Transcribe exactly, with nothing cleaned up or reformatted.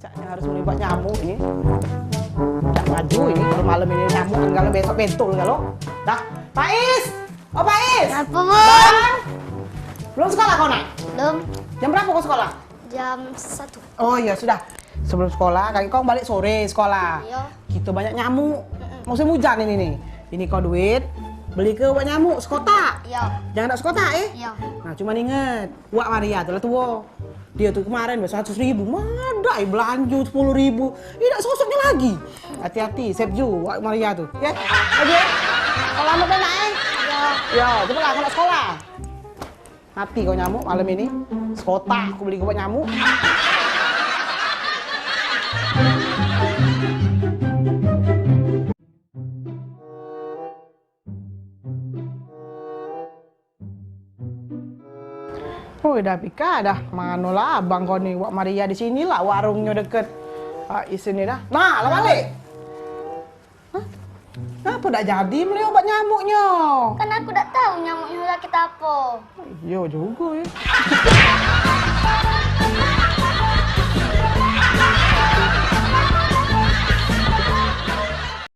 Caknya harus melibat nyamuk ini. Tak maju ini kalau malam ini nyamuk kan kalau besok betul kalau. Dah, Pais. Oh, Pais. Apa, Bang? Bang. Belum sekolah kau, Nak? Belum. Jam berapa kau sekolah? Jam satu. Oh iya, sudah. Sebelum sekolah, kaki kau balik sore sekolah. Iya. Kita banyak nyamuk. Mm-mm. Musim hujan ini nih. Ini kau duit, beli ke buat nyamuk sekotak. Iya. Jangan tak sekotak, eh? Iya. Nah, cuman inget, Wak Maria tu lah tua. Dia tu kemarin seratus ribu, madai belanja sepuluh ribu. Ini nak sosoknya lagi. Hati-hati, save ju Wak Maria tu. Ya, lagi ya. Kau lama dah nak, eh? Ya. Ya, cepat lah, kau nak sekolah. Mati kau nyamuk malam ini. Sekotak aku beli kau buat nyamuk. Oi, dah pika dah. Mano lah abang kau ni, Wak Maria di sini lah warungnyo deket. Ah, di sini dah. Nah, lah balik. Hah? Ngapo dak jadi meli obat nyamuknyo? Kan aku dak tahu nyamuknyo sakit apo. Iyo jugo ya.